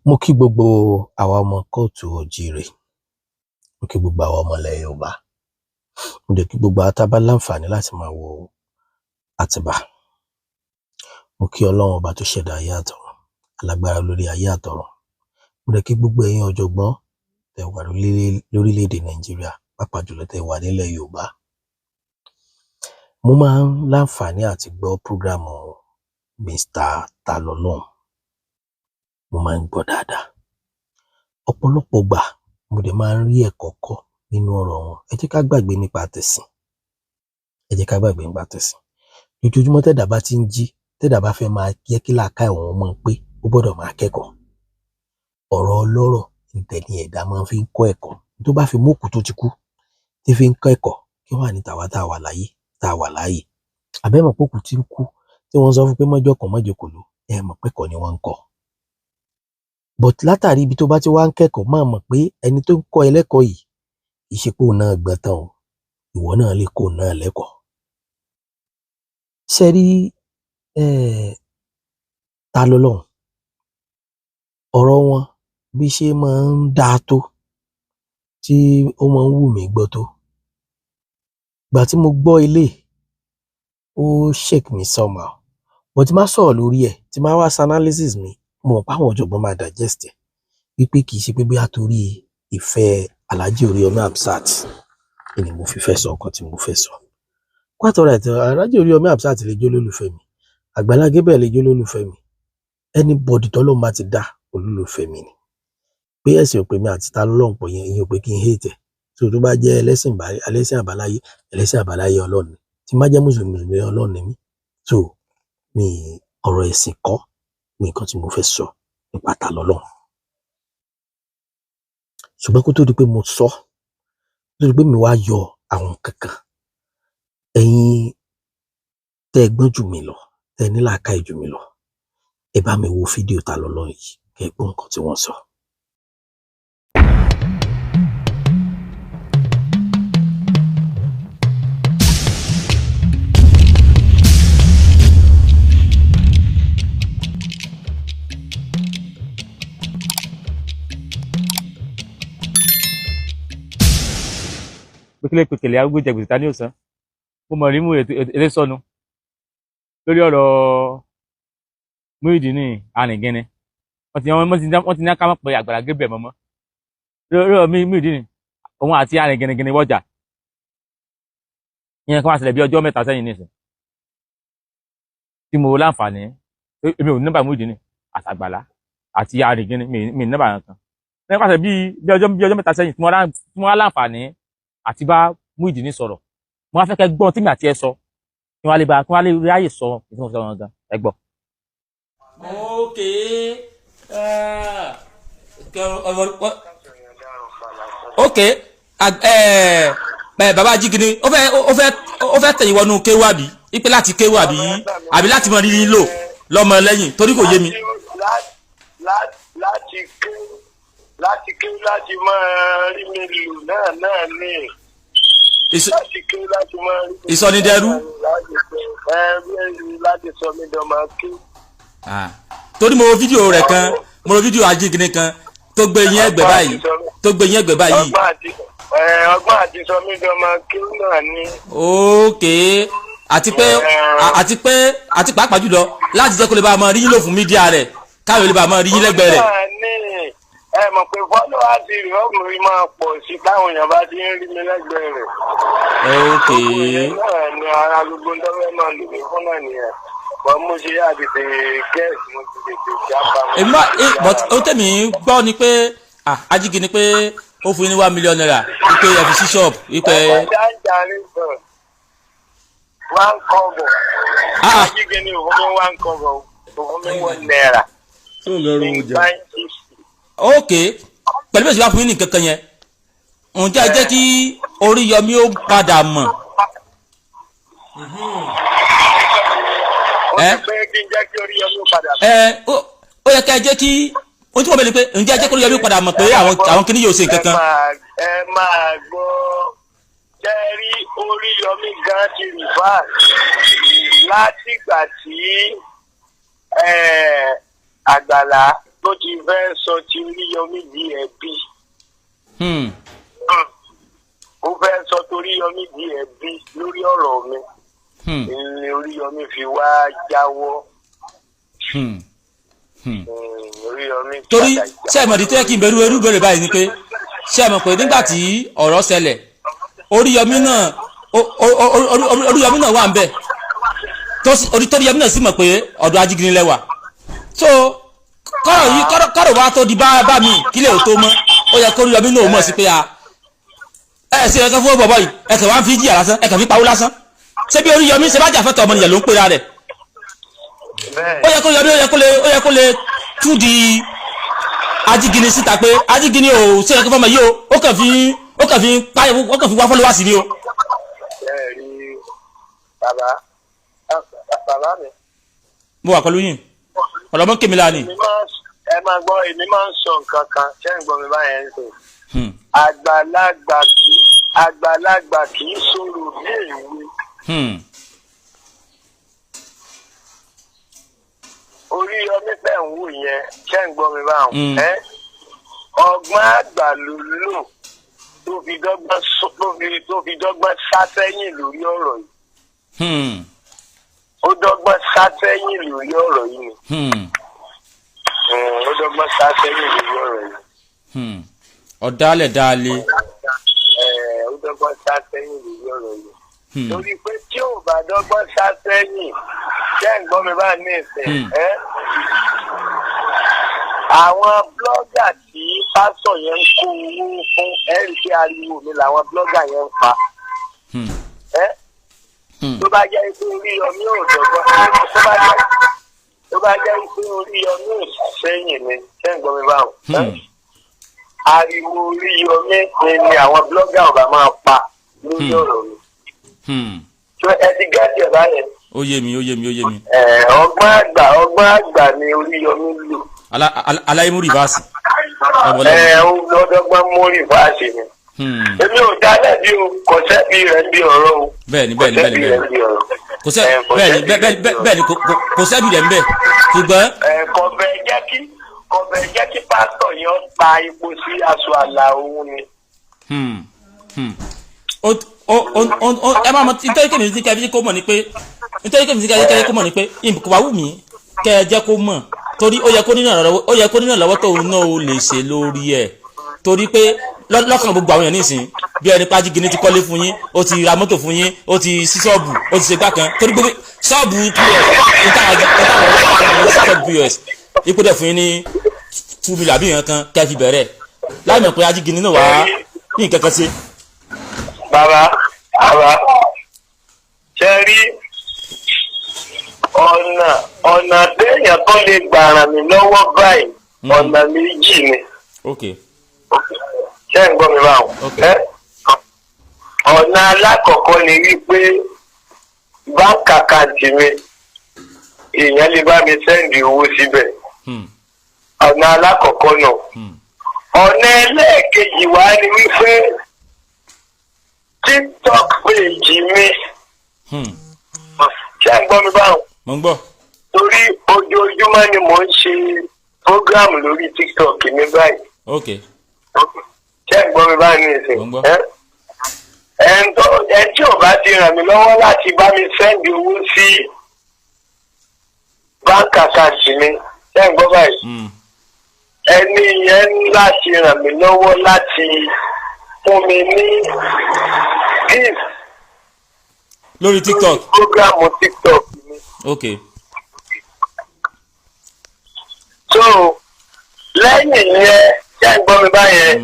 Mo kí gbogbo àwa ọmọ kóòtù oòjíire, mo kí gbogbo àwa ọmọ ilẹ̀ Yorùbá, mo dẹ̀ kí gbogbo àwa tá a bá láǹfààní láti máa wo Àtìbà. Mo kí Ọlọ́run ọba tó ṣẹ̀dá ayé àtọ̀run, alágbára lórí ayé àtọ̀run. Mo dẹ̀ kí gbogbo ẹ̀yin ọ̀jọ̀gbọ́n tẹ́ wà lórílẹ̀-èdè Nàìjíríà, pàápàá jùlọ tẹ́ wà nílẹ̀ Yorùbá. Mo máa ń láǹfààní àti gbọ́ program Mr. Talọlọ́run. Mo máa ń gbọ́ dáadáa. Ọ̀pọ̀lọpọ̀ ìgbà mo dẹ̀ máa ń rí ẹ̀kọ́ kọ́ nínú ọ̀rọ̀ wọn. Ẹ jẹ́ ká gbàgbé nípa tẹ̀sìn. Ẹ jẹ́ ká gbàgbé nípa tẹ̀sìn. Ojoojúmọ́ tẹ́dàá bá ti ń jí, tẹ́dàá bá fẹ́ máa jẹ́ kí làákàyè òun máa pé, ó gbọ́dọ̀ máa kẹ́kọ̀ọ́. Ọ̀rọ̀ ọlọ́rọ̀ ibẹ̀ ni ẹ̀dá máa fi ń kọ́ ẹ̀kọ́. Tó bá fi mókùú tó ti kú, tí fi ń kọ́ ẹ̀kọ́, kí wà ní tàwa tá a wà láyé, tá a wà láàyè. Àbẹ́ mọ̀ pé òkú tí ń kú, tí wọ́n sọ fún pé mọ́jọ́ kan mọ́jọ́ kò ló, ẹ mọ̀ pé ẹ̀kọ́ ni wọ́n ń kọ́. But látàrí ibi tó bá ti wá ń kẹ́kọ̀ọ́, máa mọ̀ pé ẹni tó ń kọ́ ẹ lẹ́kọ̀ọ́ yìí, kì í ṣe pé òun náà gbọ́n tán o. Ìwọ náà lè kó òun náà lẹ́kọ̀ọ́. Ṣé rí Talọlọ́run? Ọ̀rọ̀ wọn bí ṣe máa ń dáa tó, tí ó máa ń wù mí gbọ́ tó. Ìgbà tí mo gbọ́ eléyìí, ó shake me somehow. But tí n bá sọ̀rọ̀ lórí ẹ̀, tí n bá wá ṣe analysis mi, mo mọ̀ pé àwọn ọ̀jọ̀gbọ́n máa digest ẹ̀. Wípé kì í ṣe pé bóyá torí ìfẹ́ Alhaji Oríyọmí Hamzat ni mo fi fẹ́ sọ nǹkan tí mo fẹ́ sọ. Quite alright, Alhaji Oríyọmí Hamzat lè jẹ́ olólùfẹ́ mi. Àgbàlá Gabriel lè jẹ́ olólùfẹ́ mi. Anybody tọ́lọ́run bá ti dá, olólùfẹ́ mi ni. Pé ẹ̀sìn ò pè mí àti Talọlọ́run pọ̀ yẹn, ìyẹn ò pé kí n hate ẹ̀. So tó bá jẹ́ ẹlẹ́sìn àbáláyé, ẹlẹ́sìn àbáláyé Ọlọ́run ni. Tí n bá jẹ́ Mùsùlùmí, Mùsùlùmí Ọlọ́run ni mí. So mi ọ̀rọ̀ ẹ̀sìn kọ́ ni nǹkan tí mo fẹ́ sọ nípa Talọlọ́run. Ṣùgbọ́n kó tó di pé mo sọ, kó tó di pé mi wá yọ àwọn nǹkan kan, ẹ̀yin tẹ́ ẹ gbọ́n jù mí lọ, tẹ́ ẹ ní làákàyè jù mí lọ, ẹ bá mi wo fídíò Talọlọ́run yìí, kẹ́ ẹ gbọ́ nǹkan tí wọ́n sọ. Pékélé pékélé arúgbó jẹ gbèsè, ta ní òsán mo mọ̀ rí mú ètè sọnù lórí ọ̀rọ̀ Muyideen Arìngìnì. Wọ́n ti ní ká mọ̀ pé Àgbàlá Gabriel mọ́mọ́ lórí ọ̀rọ̀ Muyideen, òun àti Arìngìnì wọ́jà. Ìyẹn kan wá ṣẹlẹ̀ bí ọjọ́ 3 sẹ́yìn nísìn tí mo láǹfààní. Èmi ò ní nọ́mbà Muyideen àtàgbàlá àti Arìngìnì, mi ní nọ́mbà kankan. Nípasẹ̀ bí ọjọ́ 3 sẹ́yìn tí mo wá láǹfààní àti bá Muyideen sọ̀rọ̀, mo wá fẹ́ kẹ́ gbọ́n tí mi àti ẹ sọ, kí wọ́n lè bá kí wọ́n lè ráyè sọ ìfún ọ̀sán wọn gan, ẹ gbọ́. Ok, ok, bàbá Ajígini, ó fẹ́ tẹ̀yìn wọnú kéwú àbí ipe láti kéwú àbí láti mọ rírí lò lọ́mọ lẹ́yìn, torí kò yé mi. Láti kéwú láti máa rí mi lò náà ní. Láti kéwú láti máa rí mi. Ìsọnidẹrú. Láti sọ mí dán máa kéwú. Torí mo wo fídíò rẹ̀ kan, mo wo fídíò Ajígini kan tó gbé yín ẹgbẹ́ báyìí, tó gbé yín ẹgbẹ́ báyìí. Ọgbọ́n àti sọ mí dán máa kéwú náà ní. Ok, àti pé àti pàápàá jùlọ láti jẹ́ kó lè bá a máa rí yín lò fún mídíà rẹ̀, káyọ̀ lè bá a máa rí yín lẹ́gbẹ̀ẹ́ rẹ̀. Ẹ mọ̀ pé followers rẹ̀ ọkùnrin máa pọ̀ sí táwọn èèyàn bá ti ń rí mi lẹ́gbẹ̀ẹ́ rẹ̀. Ok. Náà ni ara gbogbo ń tọ́fẹ́ máa lò mí fún náà nìyẹn. Bọ́n mo ṣe yá tètè gẹ́ẹ̀sì, mo ti tètè jápa. Èmi máa ẹ but ó tẹ̀mí gbọ́ ni pé Ajígini pé ó fún yín ní ₦1 million wípé ẹ fi sí ṣọ́ọ̀bù wípé. One kobo. Ajígini ò fún mi one kobo, ò fún mi ₦1. Tó ń lọ rówó jẹ. Ok, pẹ̀lú bí o ṣe wá fún yín ní kankan yẹn, ǹjẹ́ ẹ jẹ́ kí Oríyọmí ó padà mọ̀? Ó ti pé kí n jẹ́ kí Oríyọmí ó padà mọ̀. Ẹ ó yẹ ká ẹ jẹ́ kí ohun tí mo bẹ̀ ni pé ǹjẹ́ ẹ jẹ́ kí Oríyọmí padà mọ̀ pé àwọn kìíní yóò ṣe nǹkan kan. Ẹ máa gbọ́, jẹ́ rí Oríyọmí gan ti reverse látìgbà tí Àgbàlá tó ti fẹ́ sọ ti Oríyọmí di ẹ̀bi. Ó fẹ́ sọ toríyọmí di ẹ̀bi lórí ọ̀rọ̀ mi. Ni Oríyọmí fi wá jáwọ́. Oríyọmí Torí padà jáwọ́. ṣé ẹ mọ̀ di tó yẹ kí n bẹ̀rù irú ìbéèrè báyìí ni pé, ṣé ẹ mọ̀ pé nígbà tí ọ̀rọ̀ ṣẹlẹ̀, Oríyọmí náà Oríyọmí náà wà ń bẹ̀ tó Oríyọmí náà sì mọ̀ pé ọ̀dọ̀ Ajígini lẹ́wà. So kọ́rọ̀ yìí, kọ́rọ̀ wa tó di bá mi kílẹ̀ ò tó mọ́, ó yẹ kó Oríyọmí náà mọ̀ sí pé a ẹ ṣe ẹ̀kan fún bọ̀bọ̀ yìí, ẹ kàn wá ń fi jìyà lásán, ẹ kàn fi pawó lásán. Ṣé bí Oríyọmí ṣe bá jà fẹ́tọ̀ ọmọnìyàn ló ń pera rẹ̀? Bẹ́ẹ̀. Ó yẹ kó yọmí, ó yẹ kó lè tú di Ajígini síta pé Ajígini ò ṣe ẹ̀kan fọmọ yìí o, ó kàn fi páyọ̀, ó kàn fi wá followers ni o. Ẹ rí bàbá, bàbá mi. Mo wà pẹ̀lú yín, ọ̀rọ̀ mọ́ kèmí lánìí. Èmi máa ẹ máa gbọ́, èmi máa ń sọ nǹkan kan. Ṣé ń gbọ́ mi báyẹn ń sìn? Àgbàlagbà kì í sọ̀rọ̀ bí èwe. Oríyọmí tẹ̀ ń wò yẹn, ṣé ń gbọ́ mi báwọn? Ẹ́ ọgbọ́n àgbà ló lò tó fi dọ́gbọ́n sá sẹ́yìn lórí ọ̀rọ̀ yìí. Ó dọ́gbọ́n sá sẹ́yìn lórí ọ̀rọ̀ yìí ni. Ó dọ́gbọ́n sá sẹ́yìn lórí ọ̀rọ̀ yìí. Ọ̀dàlẹ̀ dáálé. Ẹ̀, ó dọ́gbọ́n sá sẹ́yìn lórí ọ̀rọ̀ yìí. Torí pé tí ò bá dọ́gbọ́n sá sẹ́yìn, ṣé ń gbọ́ mi bá ní ìsìn? Ẹ́ àwọn blogger tí pásọ̀ yẹn ń kó owó fún, ẹ́ rí pé ariwo mi làwọn blogger yẹn ń pa. Ẹ́ tó bá jẹ́ pé Oríyọmí ò dọ́gbọ́n, tó bá jẹ́ pé Oríyọmí ò sá sẹ́yìn mi, ṣé ń gbọ́ mi báwọn? Ariwo Oríyọmí ni àwọn blogger ọba máa pa lórí ọ̀rọ̀ mi. Ṣé ẹ ti get ẹ̀ báyẹn? Ó yé mi, ó yé mi, ó yé mi. Ẹ, ọgbọ́n àgbà ni Oríyọmí lò. Aláyémú reverse. Ẹ, ó lọ́dọ́gbọ́n mú reverse ni. Èmi ò dá lẹ́bi o, kò sẹ́bi rẹ̀ ń bí ọ̀rọ̀ o. Bẹ́ẹ̀ni, bẹ́ẹ̀ni, bẹ́ẹ̀ni, Kò sẹ́bi rẹ̀ bẹ́ẹ̀ni. ń bí ọ̀rọ̀. Kò sẹ́ Ẹ, kò bẹ́ẹ̀ni sẹ́bi bẹ́ẹ̀ni rẹ̀ ń bí ọ̀rọ̀. Bẹ́ẹ̀ni, kò sẹ́bi rẹ̀ ń bẹ̀, ṣùgbọ́n Ẹ, kò fẹ́ jẹ́ kí pásítọ̀ yẹn pa ipò sí aṣọ àlà òun ni. Ó ó ó ó ó ẹ máa mọ nítorí kèmí sí kẹfí kó mọ̀ ni pé, nítorí kèmí sí kẹfí kó mọ̀ ni pé kò bá wù mí kẹ́ ẹ jẹ́ kó mọ̀, torí ó yẹ kó nínú ìrànlọ́wọ́ tóun náà ó lè ṣe lórí ẹ̀, torí pé lọ́kàn gbogbo àwọn èèyàn nísìn, bí ẹni pàjí gini ti kọ́lé fún yín, ó ti ra mọ́tò fún yín, ó ti sí ṣọ́ọ̀bù, ó ti ṣe gbá kan, torí gbogbo ṣọ́ọ̀bù POS ìtàn ṣọ́ọ̀bù POS ipò dẹ̀ fún yín ní 2 million àbí ìyẹn kan kẹ́ fi bẹ̀rẹ̀, láì mọ̀ pé ajígini náà wà á ní nǹkan kan ṣe. Bàbá, bàbá, ṣe rí ọ̀nà téèyàn tó lè gbà ràn mí lọ́wọ́ báyìí, ọ̀nà méjì ni. Ṣé ń gbọ́ mi báwọn? Ok. Ẹ́? Ọ̀nà alákọ̀ọ́kọ́ ni wípé bank account mi, èèyàn lè bá mi send owó síbẹ̀. Ọ̀nà alákọ̀ọ́kọ́ náà. Ọ̀nà ẹlẹ́ẹ̀kejì wá ni wípé TikTok page mi. Ṣé ń gbọ́ mi báwọn? Mo ń gbọ́. Torí ojoojúmọ́ ni mò ń ṣe program lórí TikTok mi báyìí. Ṣé ń gbọ́ mi báyìí ní ìsìn? Mo ń gbọ́. Ẹ́ ẹn tí ò bá ti ràn mí lọ́wọ́ láti bá mi send owó sí bank account mi, ṣé ń gbọ́ báyìí? Ẹni yẹn ní láti ràn mí lọ́wọ́ láti fún mi ní gift Lórí TikTok. Program TikTok mi. So lẹ́yìn yẹn, ṣé ń gbọ́ mi báyẹn?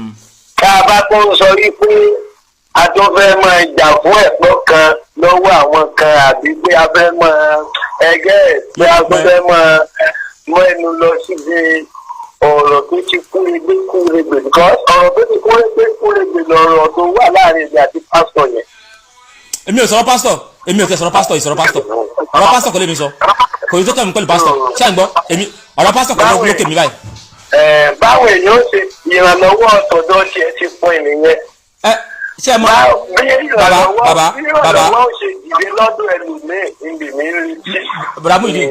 Tá a bá tó ń sọ wípé a tó fẹ́ máa jà fún ẹ̀tọ́ kan lọ́wọ́ àwọn kan, àbí pé a fẹ́ máa ẹgẹ́ ẹ̀ pé a tó fẹ́ máa mọ ẹnu lọ síbi ọ̀rọ̀ tó ti kúregbé kúregbè, because ọ̀rọ̀ tó ti kúregbé kúregbè lọ̀rọ̀ tó wà láàrin èmi àti pásítọ̀ yẹn. Èmi ò sọ̀rọ̀ pásítọ̀, èmi ò tẹ sọ̀rọ̀ pásítọ̀, ìsọ̀rọ̀ pásítọ̀, ọ̀rọ̀ pásítọ̀ kò lè mi sọ, kò ní tó kàn mí pẹ̀lú pásítọ̀. Ṣé à ń gbọ́ èmi? Ọ̀rọ̀ pásítọ̀ kò ló kè mí báyìí. Ẹ̀, báwo èèyàn ó ṣe ìrànlọ́wọ́ ọ̀tọ̀dọ̀ tiẹ̀ ti pọ̀ ènìyàn. Ẹ ṣé ẹ mọ Bí bàbá ìrànlọ́wọ́ bàbá bí bàbá ìrànlọ́wọ́ ó ṣe dìde lọ́dọ̀ ẹlòmíì níbi mi ń retí. Bùrọ̀dá Muyideen,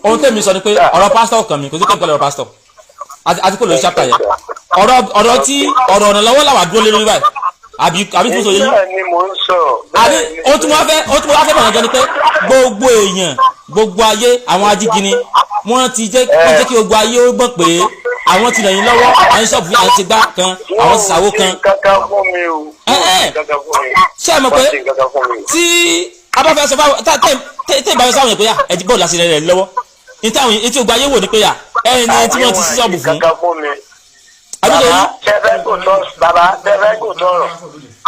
ohun tẹ̀mí sọ ni pé ọ̀rọ̀ pásítọ̀ kàn mí, kò sí kàn mí pẹ̀lú ọ̀rọ̀ pásítọ̀. Àti kò lórí chapter yẹn. Ọ̀rọ̀ tí ọ̀rọ̀ ọ̀nà lọ́wọ́ làwà dúró lé lórí báyìí, àbí tó sọ yẹn. Bẹ́ẹ̀ ni mò ń sọ. Àbí ó tún wá fẹ́ bàjẹ́ gan ni pé gbogbo èèyàn, gbogbo ayé, àwọn ajígini, wọ́n jẹ́ kí gbogbo ayé ó gbọ́n pé àwọn ti ràn yín lọ́wọ́, àwọn ṣọ́ọ̀bù, àwọn ti gbá kan, àwọn ti ṣàwó kan. Wọ́n ò ṣe kankan fún mi o. Ẹ, ẹ. Wọ́n ò ṣe kankan fún mi. Ṣé ẹ mọ̀ pé Wọ́n ṣe kankan fún mi. tí a bá fẹ́ sọ fáwọn tá tẹ́ tẹ́ ìbára sáwọn yẹn pé ẹ ti bọ́ọ̀lù àti rẹ̀ lọ́wọ́ ní táwọn etí gbogbo ayé wò ni pé ẹni tí wọ́n ti sí ṣọ́ọ̀bù fún. Kankan fún mi. Àbí sọ Bàbá yín. tẹ́fẹ́ kò tọ́, bàbá tẹ́fẹ́ kò tọrọ,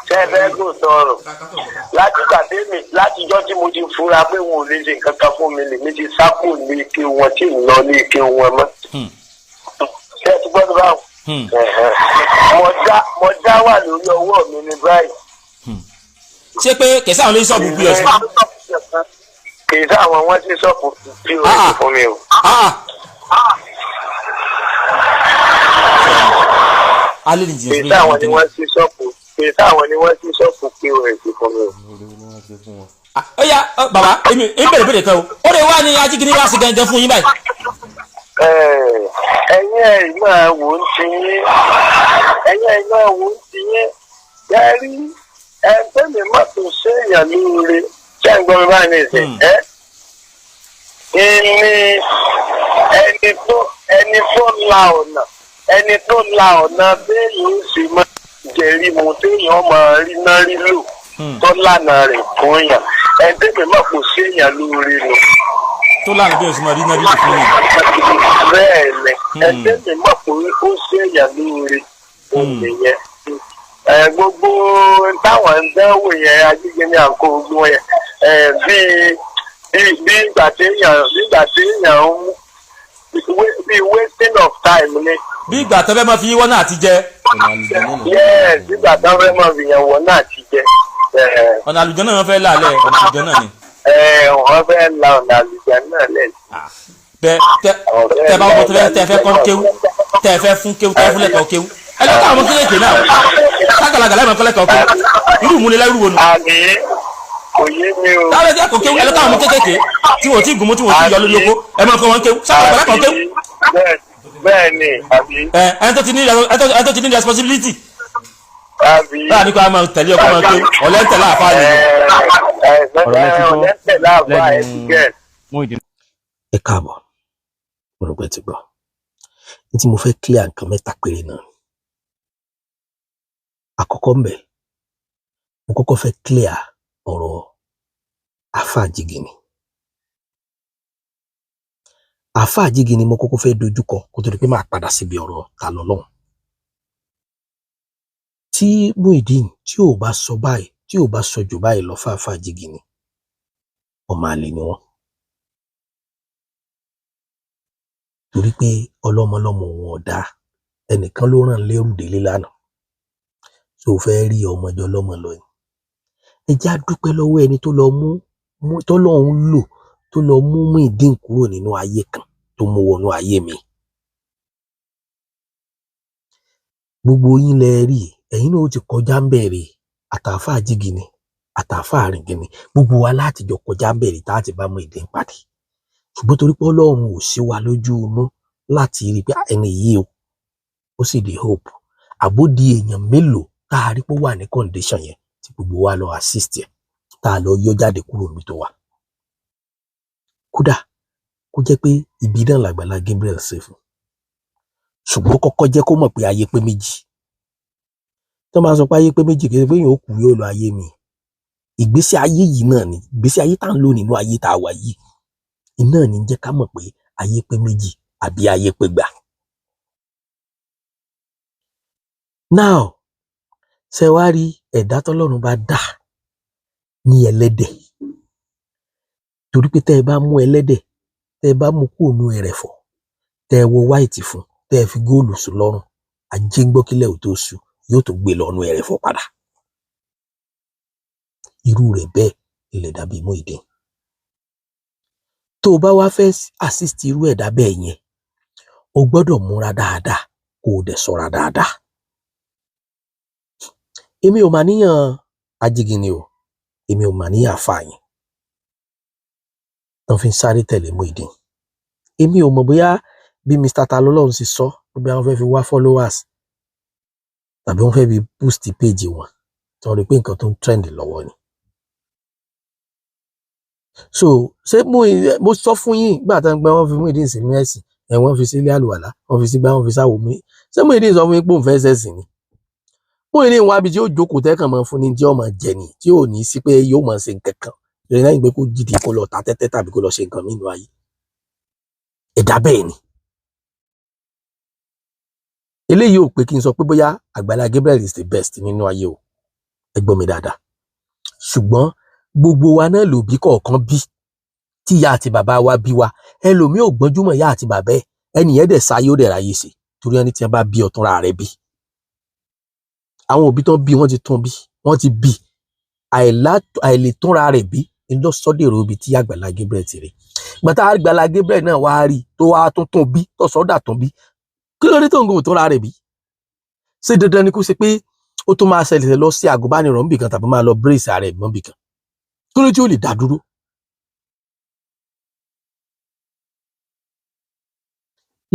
tẹ́fẹ́ kò tọrọ. Látìgbà tèmi, látijọ́ tí mo ti fura pé wọn ò lè ṣe kankan fún mi, lèmi ti sá kù ní ike wọn tí ń lọ ní ike wọn mọ́. Ṣé ẹ ti gbọ́dọ̀ báwọn? Hmm. Mo dá wà lórí ọwọ́ mi ní báyìí. Ṣé pé kẹsàn án lórí ṣọ́ọ̀bù POS? Kì í sáwọn wọn sí ṣọ́ọ̀bù POS Ah. fún mi o. Ah! Alẹ́ ní Kì jìnnà í sórí sáwọn ni ìlú. wọ́n sí ṣọ́ọ̀bù, kì í sáwọn ni wọ́n sí ṣọ́ọ̀bù POS fún mi o. Ó yá ọ, bàbá, èmi bèrè bèrè kan o, ó lè wá ní ajígini wá sí gangan fún yín báyìí. Ẹ̀yin ẹ̀ máa wò ó ti yín, ẹ̀yin ẹ̀ máa wò ó ti yín yẹ́rí ẹgbẹ́ mi má tó séèyàn lóore. Ṣé ń gbọ́ mi báyìí nìsín? Ẹ́ ní ẹni tó la ọ̀nà, ẹni tó la ọ̀nà béèyàn ó sì máa jẹ̀rí mu, téèyàn máa rí náà rí lò, tó lànà rẹ̀ fún yàn, ẹgbẹ́ mi má kò séèyàn lóore nù. Tó láàrin bí oṣù máa rí náà rí fún yín. Bẹ́ẹ̀ ni, ẹgbẹ́ mi mọ̀ pé ó ṣèyàn lóore òun nìyẹn. Ẹ gbogbo táwọn ń dánwò yẹn, ajínigbé ní àǹkó gbogbo yẹn, ẹ bíi bí ìgbà tí èèyàn ń bíi wasting of time ni. Bí ìgbà tó fẹ́ máa fi yíwọ́ náà ti jẹ. Yes, nígbà táwọn fẹ́ máa fi yàn wọ́n náà ti jẹ. Ọ̀nà àlùjọ náà wọ́n fẹ́ lálẹ́, ọ̀nà àlùjọ náà ni. Ẹ wọ́n fẹ́ la ọ̀nà àlùjá náà lẹ̀. Bẹ tẹ tẹ bá wọn tẹ fẹ́ kọ́ kéwú, tẹ fẹ́ fún kéwú, tẹ fún lẹ́kọ̀ọ́ kéwú, ẹ lọ́kọ̀ àwọn kéékèèké náà kágàlagà láì máa kọ́ lẹ́kọ̀ọ́ kéwú, irú ìmúlẹ̀ lẹ́rú wo nu. Àbí kò yé mi o. Táwọn ẹgbẹ́ kò kéwú, ẹ lọ́kọ̀ àwọn kéékèèké tí wọ́n ti gùnmú, tí wọ́n ti yọ lórí oko, ẹ máa kọ́ wọn kéwú sábà lẹ́kọ̀ọ́ kéwú. Bẹ́ẹ̀ ni, àbí. Ẹ ẹni tó ti ní responsibility. Àbí. Báyà ní kó a máa tẹ̀lé ọkọ máa kéwú, ọ̀lẹ́ ń tẹ̀lé àfáà nìyẹn. Ọ̀rọ̀ lẹ ti gbọ́ Ọ̀lẹ́ ń tẹ̀lé àfáà ẹ̀ ti lẹ́nu gẹ̀. Muyideen. Ẹ káàbọ̀, mo rò pé ẹ ti gbọ́ ní tí mo fẹ́ clear nǹkan mẹ́ta péré náà ni. Àkọ́kọ́ ńbẹ̀, mo kọ́kọ́ fẹ́ clear ọ̀rọ̀ àáfàá Jígìnì. Àáfàá Jígìnì mo kọ́kọ́ fẹ́ dojúkọ kó tó di pé máa padà síbi ọ̀rọ̀ ta lọ́lọ́run. Tí Muyideen tí ò bá sọ báyìí, tí ò bá sọ jù báyìí lọ fáfáà Jígìnì, ọmọ àlè ni wọ́n, torí pé ọlọ́mọlọ́mọ òun ọ̀dà ẹnìkan ló ràn lérù délé lánàá tó fẹ́ rí ọmọjọ lọ́mọ lọ yìí. Ẹ já dúpẹ́ lọ́wọ́ ẹni tó lọ mú tó lọ́hún lò, tó lọ mú Muyideen kúrò nínú ayé kan tó mú wọnú ayé mi. Gbogbo yín lẹ rí, ẹ̀yin náà ó ti kọjá ń bẹ̀rẹ̀ àtàfà Jígìnì, àtàfà Àrìngìnì, gbogbo wa láti jọ kọjá ń bẹ̀rẹ̀ tá a ti bá Muyideen pàdé. Ṣùgbọ́n torí pé Ọlọ́run ò sí wa lójú inú láti rí i pé ẹni yìí o, ó sì di hope àbódi èèyàn mélòó tá a rí pé ó wà ní condition yẹn tí gbogbo wa lọ assist ẹ̀, tá a lọ yọ jáde kúrò níbi tó wà. Kódà kó jẹ́ pé ibi náà làgbàlá Gabriel ṣe fún, ṣùgbọ́n kọ́kọ́ jẹ́ kó mọ̀ pé ayé pé méjì. Tó máa sọ pé ayé pé méjì, kì í ṣe pé èèyàn ó kú yóò lọ ayé mi. Ìgbésí ayé yìí náà ni ìgbésí ayé tá à ń lò nínú ayé tá a wà yìí iná ní jẹ́ ká mọ̀ pé ayé pé méjì àbí ayé pé gbà. Now, ṣe wá rí ẹ̀dá tọ́lọ́run bá dà ní ẹlẹ́dẹ̀, torí pé tẹ́ ẹ bá mú ẹlẹ́dẹ̀, tẹ́ ẹ bá mú kúrò nú ẹrẹ̀fọ̀, tẹ́ ẹ wọ wáìtì fún, tẹ́ ẹ fi góòlù sùn lọ́rùn, ajé ń gbọ́ kílẹ̀ ò tó ṣú, yóò tó gbé lọ́nu ẹrẹ̀fọ̀ padà. Irú rẹ̀ bẹ́ẹ̀ ilẹ̀ dàbí Muyideen. Tó o bá wá fẹ́ assist irú ẹ̀dá bẹ́ẹ̀ yẹn, o gbọ́dọ̀ múra dáadáa, kó o dẹ̀ ṣọ́ra dáadáa. Èmi ò mà níyàn Ajígìnì o, èmi ò mà níyàn àfààyàn tán fi ń sáré tẹ̀lé Muyideen. Èmi ò mọ̀ bóyá bí Mr. Talọ́lọ́run ṣe sọ Bí wọ́n fẹ́ fi wá followers tàbí wọ́n fẹ́ fi boost page wọn, tí wọ́n rí pé nǹkan tó ń trend lọ́wọ́ ni. So ṣé mo sọ fún yín nígbà tó ń gbẹ wọ́n fi Muyideen sínú ẹ̀sìn ẹ̀, wọ́n fi sílé àlùwàlá, wọ́n fi sígbà, wọ́n fi sáwò mú. Ṣé Muyideen sọ fún yín pé òun fẹ́ ṣẹ̀sìn ni? Muyideen wá ibi tí ó jókòó tẹ́kàn máa fún ni tí ó máa jẹ ni, tí ò ní sí pé yóò máa ṣe nǹkan kan lẹ́yìn pé kó jìdí kó lọ ta tẹ́tẹ́ tàbí kó lọ ṣe nǹkan nínú ayé. Ẹ̀dá bẹ́ẹ̀ ni. Eléyìí ò pé kí n sọ pé bóyá Àgbàlá Gabriel is the best nínú ayé o, ẹ gbọ́ mi dáadáa. Ṣùgbọ́n gbogbo wa náà lòbí kọ̀ọ̀kan bí tí ìyá àti bàbá wa bí wa. Ẹlòmíì ò gbọ́njúmọ̀ ìyá àti bàbá ẹ̀, ẹnìyẹn dẹ̀ sáyé, ó dẹ̀ ráyè ṣe, torí ẹni tí wọ́n bá bí ọ̀tún ra rẹ̀ bí. Àwọn òbí tán bí wọ́n ti tún bí, wọ́n ti bí àìlètúnra rẹ̀ bí ló sọ́dẹ̀rọ̀ ibi tí Àgbàlá Gabriel ti rí. Gbàtà Àgbàlá Gabriel náà wá rí tó wá tún tún bí, tó sọ́dà tún bí, kí ló dé tó ń gò tó ra rẹ̀ bí? Ṣé dandan ni kó ṣe pé ó tún máa ṣẹlẹ̀ lọ sí àgùnbánirọ̀ níbìkan tàbí máa lọ bírèsì ara ẹ̀ mọ́bìkan? Kí ló dé tí ó lè dá dúró?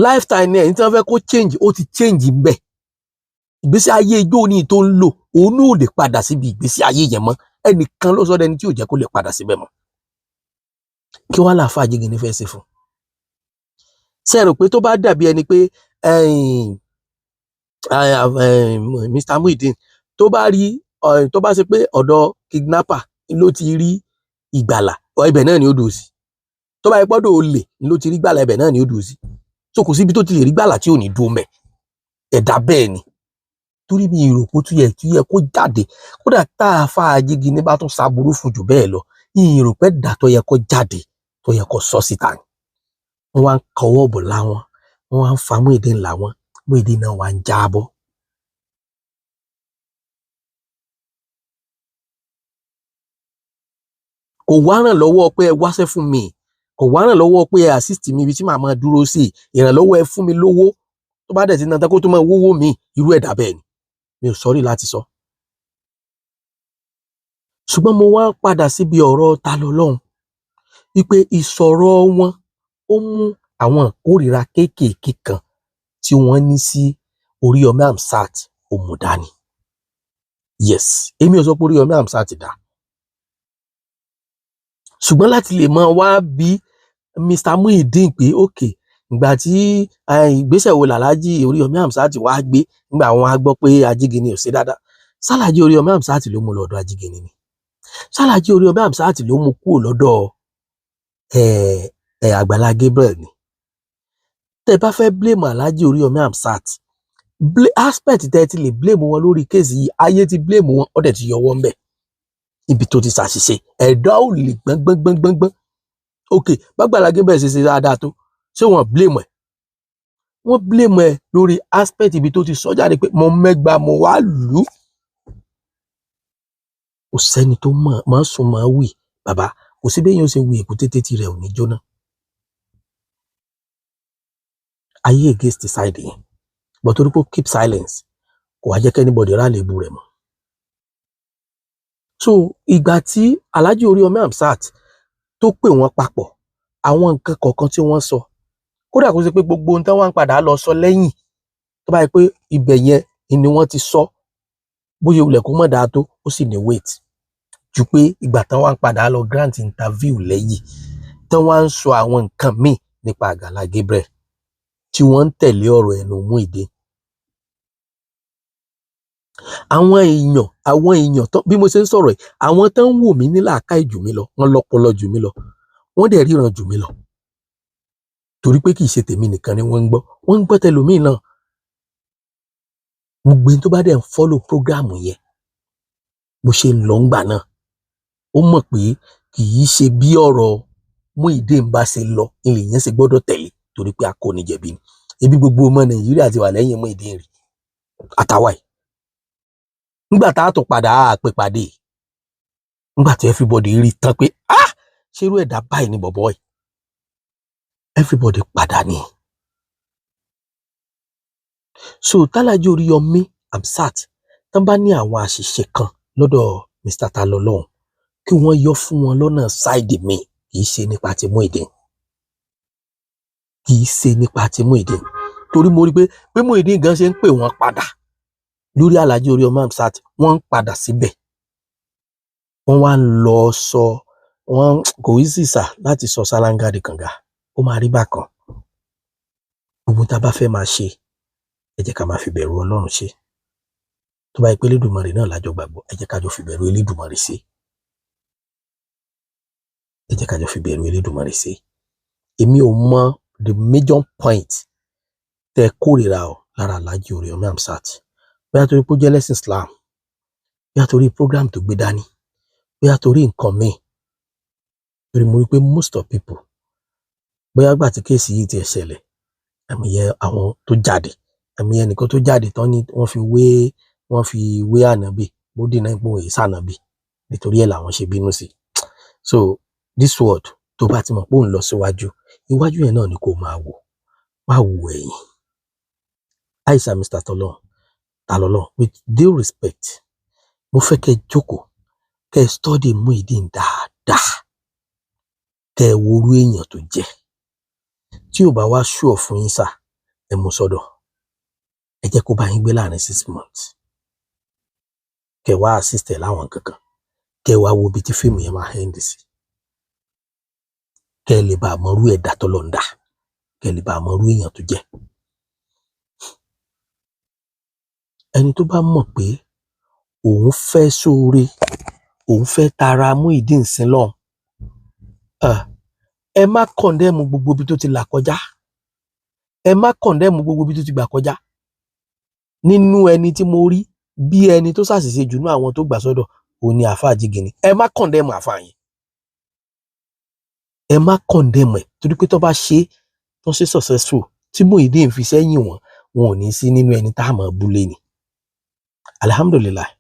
Lifestyle ni ẹ̀yin tí wọ́n fẹ́ kó change, ó ti change ń bẹ̀. Ìgbésí ayé ijó ní tó ń lò, òun náà ò lè padà síbi ìgbésí ayé yẹn mọ́. Ẹnìkan ló sọ dẹni tí ò jẹ́ kó lè padà síbẹ̀ mọ́. Kí wàá láàfáà Ajígini fẹ́ ṣe fún? Ṣé ẹ rò pé tó bá dàbí ẹni pé Mr. Muyideen tó bá rí, tó bá ṣe pé ọ̀dọ̀ kidnapper ló ti rí ìgbàlà, ibẹ̀ náà ni ó dùn sí? Tó bá yẹ pọ́dọ̀ olè ló ti rí gbàlà, ibẹ̀ náà ni ó dùn sí. So kò síbi tó ti lè rí gbàlà tí ò ní dùn mẹ́. Ẹ̀dá bẹ́ẹ̀ ni. Torí mi ìròpó tó yẹ tó yẹ kó jáde, kódà tá a fa Ajígini bá tún ṣàbúrú fún jù bẹ́ẹ̀ lọ, ìròpẹ́ dà tó yẹ kó jáde, tó yẹ kó sọ síta ni. Wọ́n wá ń kọwọ́ bọ̀ láwọn, wọ́n wá ń fa Muyideen láwọn, Muyideen náà wá ń jábọ́. Kò wá ràn lọ́wọ́ pé ẹ wáṣẹ́ fún mi, kò wá ràn lọ́wọ́ pé ẹ assist mi ibi tí màá máa dúró sí, ìrànlọ́wọ́ ẹ fún mi lówó, tó bá dẹ̀ ti náà tán kó tó máa wówó mi. Irú ẹ̀dá bẹ́ẹ̀ ni. Mi ò sọ́rí láti sọ. Ṣùgbọ́n mo wá padà síbi ọ̀rọ̀ Ta lọ́lọ́run, wípé ìsọ̀rọ̀ wọn ó mú àwọn ìkórìíra kéékèèké kan tí wọ́n ní sí Oríyọmí Hamzat, ó mú dání. Yes, èmi ò sọ pé Oríyọmí Hamzat dá, ṣùgbọ́n láti lè máa wá bí Mr. Muyideen pé ok, ìgbà tí ìgbésẹ̀ wo làlájì Oríyọmí Hamzat wá gbé nígbà wọn á gbọ́ pé Ajígini ò ṣe dáadáa? Sálàjì Oríyọmí Hamzat ló mú lọ́dọ̀ Ajígini ni? Sálàjì Oríyọmí Hamzat ló mú kúrò lọ́dọ̀ Àgbàlá Gabriel ni? Tẹ́ bá fẹ́ blame Alhaji Oríyọmí Hamzat, aspect tẹ́ ti lè blame wọn lórí case yìí, ayé ti blame wọn, ó dẹ̀ ti yọwọ́ ń bẹ̀ ibi tó ti ṣàṣìṣe. Ẹ̀dá ò lè gbọ́n gbọ́n gbọ́n gbọ́n gbọ́n. Ok, bàgbàlá Gabriel ṣe ṣe dáadáa tó, ṣé wọ́n blame ẹ̀? Wọ́n blame ẹ̀ lórí aspect ibi tó ti sọ jáde pé mo mẹ́gba mo wá lù ú. Kò sẹ́ni tó mọ̀ máa sùn máa wì bàbá, kò sí bẹ́ẹ̀ yóò ṣe wì èkúté tètè rẹ̀ ò ní jóná. Ayé against the side yẹn, but torí pé ó keep silence, kò wá jẹ́ kí anybody rà lébù rẹ̀ mọ́. So ìgbà tí Alhaji Oríyọmí Hamzat tó pè wọ́n papọ̀, àwọn nǹkan kọ̀ọ̀kan tí wọ́n sọ, kódà kó ṣe pé gbogbo ohun tí wọ́n ń padà lọ sọ lẹ́yìn, tó bá yẹ pé ibẹ̀ yẹn ni wọ́n ti sọ, bóyá olè kó mọ̀ dáa tó, ó sì ní weight ju pé ìgbà tán wọ́n ń padà lọ grant interview lẹ́yìn tán wọ́n ń sọ àwọn nǹkan míì nípa Àgbàlá Gabriel tí wọ́n ń tẹ̀lé ọ̀rọ̀ ẹnu Muyideen. Àwọn èèyàn tó bí mo ṣe ń sọ̀rọ̀ yìí, àwọn tó ń wò mí ní làákàyè jù mí lọ, wọ́n lọ́pọlọ jù mí lọ, wọ́n dẹ̀ ríran jù mí lọ, torí pé kì í ṣe tèmi nìkan ni wọ́n ń gbọ́, wọ́n ń gbọ́ tẹlòmíì náà. Gbogbo ẹni tó bá dẹ̀ ń follow program yẹn bó ṣe ń lọ ńgbà náà, ó mọ̀ pé kì í ṣe bí ọ̀rọ̀ Muyideen bá ṣe lọ ilé yẹn ṣe gbọ́dọ̀ tẹ̀lé, torí pé akónijẹ̀bi ni. Ebi gbogbo ọmọ Nàìjíríà ti wà lẹ́yìn Muyideen rí àtàwà yìí. Nígbà tá a tún padà á pè pàdé, nígbà tí everybody rí tán pé ah, ṣerú ẹ̀dá báyìí ni bọ̀bọ̀ yìí, everybody padà ní. So Tálájí Oríyọmí Hamzat tán bá ní àwọn àṣìṣe kan lọ́dọ̀ Mr. Talọlọ́hun, kí wọ́n yọ fún wọn lọ́nà side mi, kì í ṣe nípa ti Muyideen, kì í ṣe nípa ti Muyideen. Torí mo rí pé bí Muyideen gan ṣe ń pè wọ́n padà lórí Alhaji Oríyọmí Hamzat, wọ́n ń padà síbẹ̀, wọ́n wá ń lọ sọ wọ́n kò í sì sà láti sọ sálángà di kànga, ó máa rí bákan. Gbogbo tá a bá fẹ́ máa ṣe, ẹ jẹ́ ká máa fi bẹ̀rù Ọlọ́run ṣe. Tó bá yẹ pé Elédùmarè náà lájọ gbàgbọ́, ẹ jẹ́ ká jọ fi bẹ̀rù Elédùmarè ṣe. Ẹ jẹ́ ká jọ fi bẹ̀rù Elédùmarè ṣe. Èmi ò mọ the major point tẹ kórìíra o lára Alhaji Oríyọmí Hamzat, bóyá torí pé ó jẹ́ lẹ́sìn Islam, bóyá torí program tó gbé dání, bóyá torí nǹkan míì. Torí mo rí pé most of people, bóyá gbà tí case yìí ti ṣẹlẹ̀, àmì yẹn àwọn tó jáde, àmì yẹn nìkan tó jáde tán ni wọ́n fi wé ànábì, bó dènà ipò òye sànábì, nítorí ẹ̀ làwọn ṣe bínú sí. So this word, tó bá ti mọ̀ pé òun lọ síwájú, iwájú yẹn náà ni kó máa wò, má wò ẹ̀yìn. Aisha, Mr. Tọ́lọ́ Talọ́lọ́, with due respect, mo fẹ́ kẹ́ jókòó, kẹ́ study Muyideen dáadáa, kẹ́ wo orú èèyàn tó jẹ́. Tí ò bá wá sure fún yín sà, ẹ mú sọ́dọ̀, ẹ jẹ́ kó bá yín gbé láàrin 6 months, kẹ́ wá assist ẹ̀ láwọn kankan, kẹ́ wá wo ibi tí fíìmù yẹn máa end sí, kẹ́ lè bá a mọrú ẹ̀dá tọ́lọ́ ń dá, kẹ́ lè bá a mọrú èèyàn tó jẹ́. Ẹni tó bá mọ̀ pé òun fẹ́ sóore, òun fẹ́ tara Muyideen sin lọ́hùn, ẹ má condemn gbogbo ibi tó ti là kọjá, ẹ má condemn gbogbo ibi tó ti gbà kọjá. Nínú ẹni tí mo rí bí ẹni tó ṣàṣìṣe jù nínú àwọn tó gbà sọ́dọ̀, òun ni àáfàá Jígìnì. Ẹ má condemn àáfàá yẹn, ẹ má condemn ẹ, torí pé tó bá ṣe tó ṣe successful tí Muyideen fi sẹ́yìn wọn, wọn ò ní sí nínú ẹni tá a mọ̀ búlé ni. Alihamudulilayi,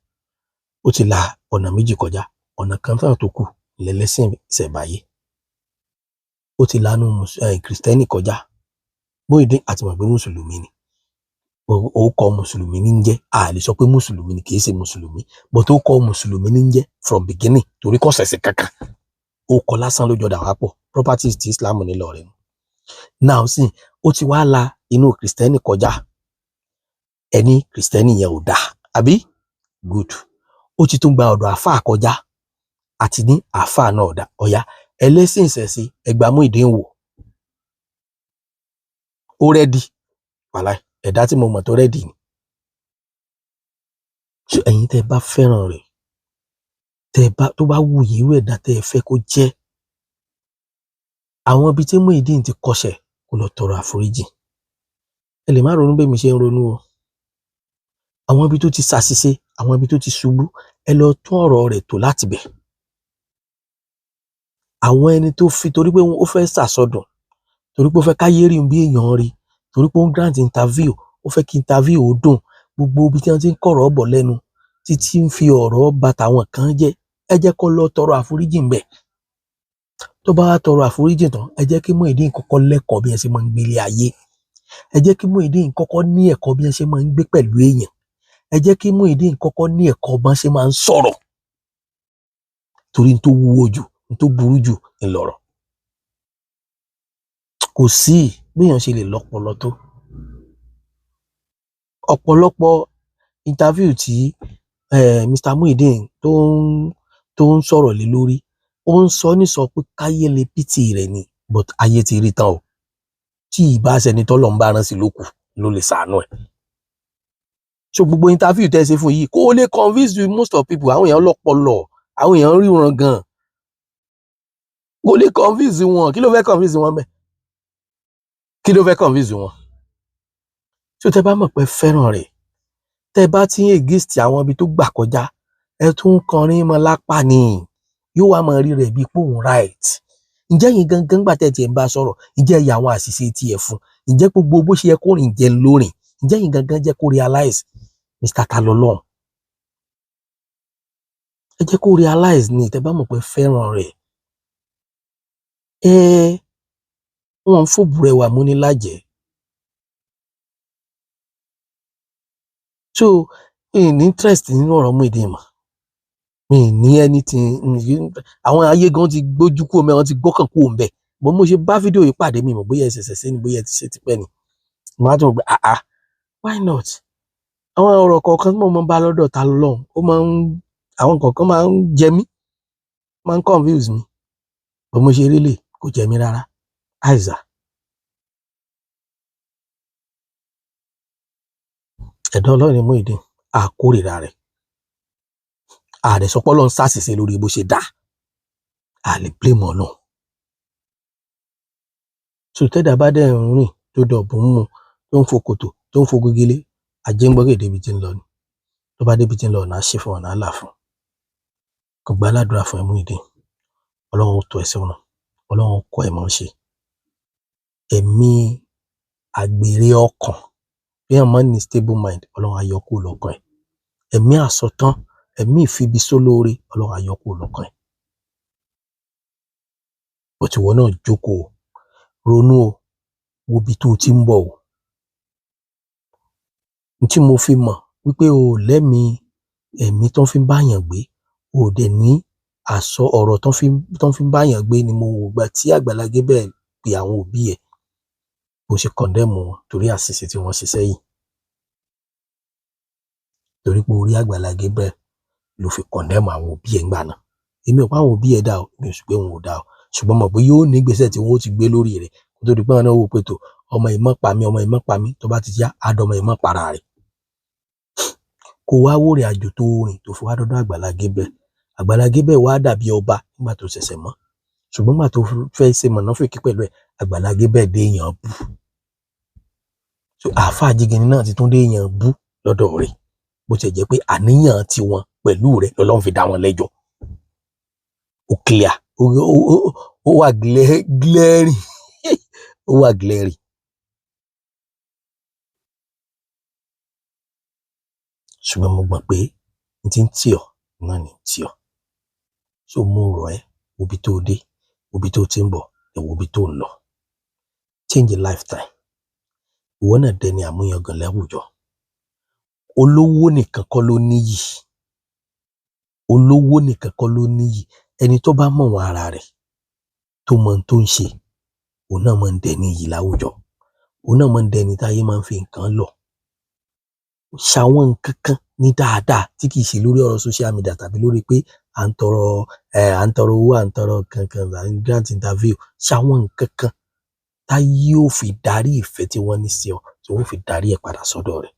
ó ti la ọ̀nà méjì kọjá, ọ̀nà kan náà tó kù lẹ́lẹ́sìn ṣẹ̀báyé. Ó ti lanú kìrìsìtẹ́nì kọjá. Muyideen àti mọ̀ pé mùsùlùmí ni, ó kọ mùsùlùmí ní ń jẹ́. A lè sọ pé mùsùlùmí ni, kì í ṣe mùsùlùmí, but ó kọ mùsùlùmí ní ń jẹ́ from beginning, torí kò ṣẹ̀sìn kankan, ó kọ lásán ló jọ dà wá pọ̀, properties ti Islam nílọrin. Now sí, ó ti wá la inú kìrìsìtẹ́nì kọjá, ẹni kìrìsìtẹ́nì yẹn ò dáa àbí good. Ó ti tún gba ọ̀dọ̀ àáfàá kọjá, àti ní àáfàá náà ọ̀dà ọ̀yá ẹlẹ́sìn ìṣẹ̀ṣe, ẹgbàá Muyideen wò, ó ready. Wàláì, ẹ̀dá tí mo mọ̀ tó ready ni. Ṣé ẹ̀yin tẹ́ ẹ bá fẹ́ràn rẹ̀, tẹ́ ẹ bá tó bá wù yín, irú ẹ̀dá tẹ́ ẹ fẹ́ kó jẹ́, àwọn ibi tí Muyideen ti kọsẹ̀, kó lọ tọrọ àforíjì. Ẹ lè má ronú bẹ́ẹ̀ mi ṣe ń ronú o. Àwọn ibi tó ti ṣàṣìṣe, àwọn ibi tó ti ṣubú, ẹ lọ tún ọ̀rọ̀ rẹ̀ tò láti bẹ̀. Àwọn ẹni tó fi torí pé ó fẹ́ ṣàsọdùn, torí pé ó fẹ́ káyé rí bí èèyàn rí, torí pé ó ń grant interview, ó fẹ́ kí interview ó dùn, gbogbo ibi tí wọ́n ti ń kọ̀rọ̀ bọ̀ lẹ́nu títí ń fi ọ̀rọ̀ bà tàwọn kan jẹ́, ẹ jẹ́ kó lọ tọrọ àforíjì ń bẹ̀. Tó bá wá tọrọ àforíjì tán, ẹ jẹ́ kí Muyideen kọ́kọ́ lẹ́kọ̀ọ́ bí ẹ ṣe máa ń gbélé ayé. Ẹ jẹ́ kí Muyideen kọ́kọ́ ní ẹ̀kọ́ bí ẹ ṣe máa ń gbé pẹ̀lú èèyàn. Ẹ jẹ́ kí Muyideen kọ́kọ́ ní ẹ̀kọ́ bọ́n ṣe máa ń sọ̀rọ̀, torí n tó wúwo jù, n tó burú jù ńlọrọ̀. Kò sí béèyàn ṣe lè lọ́pọlọ tó. Ọ̀pọ̀lọpọ̀ interview tí Mr. Muyideen tó ń sọ̀rọ̀ lé lórí, ó ń sọ ní sọ pé káyé lè pity rẹ̀ ni, but ayé ti rí tán o. Tí ìbá ṣẹni tọ́lọ̀ ń bá rán sí ló kù ló lè ṣàánú ẹ̀. So gbogbo interview tẹ́ ẹ ṣe fún yìí kó lè convince you most of people. Àwọn èèyàn lọ́pọlọ, àwọn èèyàn ríran gan, kó lè convince wọn. Kí ló fẹ́ convince wọn bẹ́ẹ̀? Kí ló fẹ́ convince wọn? Tí o tẹ́ bá mọ̀ pé fẹ́ràn rẹ̀, tẹ́ bá ti ń against àwọn ibi tó gbà kọjá, ẹ tún ń kọrin mọ́ lápá ni, yóò wá máa rí rẹ̀ bíi pé òun right. Ǹjẹ́ yín gangan gbà tẹ́ tiẹ̀ ń bá sọ̀rọ̀, ǹjẹ́ ẹ̀yà àwọn àṣìṣe tiẹ̀ fún? Ǹjẹ́ gbogbo bó ṣe yẹ kó rìn jẹ́ lórìn? Ǹjẹ́ yín gangan jẹ́ kó realize, Mr. Talọ́lọ́run? Ẹ jẹ́ kó realize ni. Tẹ́ bá mọ̀ pé fẹ́ràn rẹ̀, ẹ wọ́n ń fòbùrẹ̀wà múni lájẹ̀ẹ́. So mi ní interest nínú ọ̀rọ̀ Muyideen mọ́, mi ní anything. Àwọn ayé gan ti gbójú kúrò mẹ́, wọ́n ti gbọ́kàn kúrò ńbẹ̀. Bó mo ṣe bá fídíò yìí pàdé, mi mọ̀ bóyá ẹ ṣẹ̀ṣẹ̀ ṣe ni, bóyá ẹ ti ṣe tipẹ́ ni. Mo á tún wò pé, ah ah, why not? Àwọn ọ̀rọ̀ kọ̀ọ̀kan tí mo máa ń bá lọ́dọ̀ ta lọ́hùn, ó máa ń, àwọn kọ̀ọ̀kan máa ń jẹ mí, máa ń confuse mi. Bí mo ṣe rí lè kò jẹ mí rárá. Àìsà, ẹ̀dá Ọlọ́run ni Muyideen, a kórìíra rẹ̀. A dẹ̀ sọ pé Ọlọ́run ṣàṣìṣe lórí bó ṣe dá. A lè blame Ọlọ́run. So tẹ́dà bá dẹ̀ ń rìn tó dọ̀bùn mú, tó ń fo kòtò, tó ń fo gegele, ajé ń gbọ́gẹ̀ débi tí ń lọ ni. Tó bá débi tí ń lọ, ọ̀nà á ṣí fún, ọ̀nà á là fún. Kò gba aládùúrà fún ẹ Muyideen. Ọlọ́run ó tọ́ ẹ sọ́nà. Ọlọ́run ó kọ́ ẹ mọ̀ ṣe. Ẹ̀mí àgbèrè ọkàn, bí èèyàn máa ń ní stable mind, Ọlọ́run á yọ kúrò lọ́kàn ẹ̀. Ẹ̀mí àsọtán, ẹ̀mí ìfibisólóore, Ọlọ́run á yọ kúrò lọ́kàn ẹ̀. But ìwọ náà jókòó, ronú o, wo ibi tó o ti ń bọ̀ o. N tí mo fi mọ̀ wípé o ò lẹ́mìí ẹ̀mí tó fi ń báyàn gbé, o ò dẹ̀ ní àsọ ọ̀rọ̀ tó fi ń báyàn gbé ni mo wò gbà tí Àgbàlá Gabriel pe àwọn òbí ẹ̀, bó ṣe condemn wọn torí àṣìṣe tí wọ́n ṣe sẹ́yìn. Torí pé orí Àgbàlá Gabriel ló fi condemn àwọn òbí ẹ̀ ńgbà náà. Èmi ò pa àwọn òbí ẹ̀ dá o, èmi ò sì pé wọn ò dá o. Ṣùgbọ́n mọ̀ pé yóò ní ìgbésẹ̀ tí wọ́n ó ti gbé lórí rẹ̀ kó tó di pé àwọn náà wò pé tó ọmọ yìí mọ́ pa mí, ọmọ yìí mọ́ pa mí, tó bá ti yá, á dọmọ yìí mọ́ para rẹ̀. Kó wá wò rìn àjò tó rìn tó fi wá dọ́dọ̀ Àgbàlá Gabriel. Àgbàlá Gabriel wá dàbí ọba nígbà tó ṣẹ̀ṣẹ̀ mọ́. Ṣùgbọ́n nígbà tó fẹ́ ṣe mọ̀nàfíkì pẹ̀lú ẹ̀, Àgbàlá Gabriel dé èèyàn bú. So àáfàá Jígìnì náà ti tún dé èèyàn bú lọ́dọ̀ rẹ̀. Bó ti jẹ́ pé àníyàn tiwọn pẹ̀lú rẹ̀ lọ́lọ́run fi dá wọn lẹ́jọ́. Ó clear, ó wà glaring, ó wà glaring. Ṣùgbọ́n mo gbọ́ pé n ti ń tì ọ́ náà ni ń tì ọ́. So mo rọ̀ ẹ́, wo ibi tó dé, wo ibi tó ti ń bọ̀, ẹ wo ibi tó ń lọ. Change your lifetime. Ìwọ náà dẹni àmúyangàn láwùjọ. Olówó nìkan kọ́ ló níyì. Olówó nìkan kọ́ ló níyì. Ẹni tó bá mọ̀wọ̀n ara rẹ̀, tó mọ ohun tó ń ṣe, òun náà máa ń dẹni iyì láwùjọ. Òun náà máa ń dẹni táyé máa ń fi nǹkan lọ̀. Ṣàwọn nǹkan kan ní dáadáa tí kìí ṣe lórí ọ̀rọ̀ social media tàbí lórí pé à ń tọrọ à ń tọrọ owó, à ń tọrọ kankan, à ń grant interview. Ṣàwọn nǹkan kan táyé ó fi darí ìfẹ́ tí wọ́n ní sí ọ, tí wọ́n fi darí ẹ̀ padà sọ́dọ̀ rẹ̀.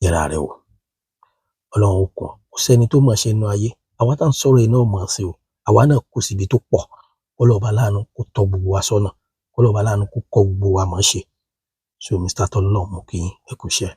Yẹra rẹ wò. Ọlọ́run ó kún ọ. Kò sẹ́ni tó mọ̀ ṣe inú ayé. Àwa tá ń sọ̀rọ̀ yìí náà mọ̀ ṣe o. Àwa náà kù síbi tó pọ̀. K'Ọlọ́run láàánú kó tọ́ gbogbo wa sọ́nà. K'Ọlọ́run láàánú kó kọ́ gbogbo wa mọ̀ ṣe. So Mr. Tọ́lọ́run, mo kí yín, ẹ kú iṣẹ́.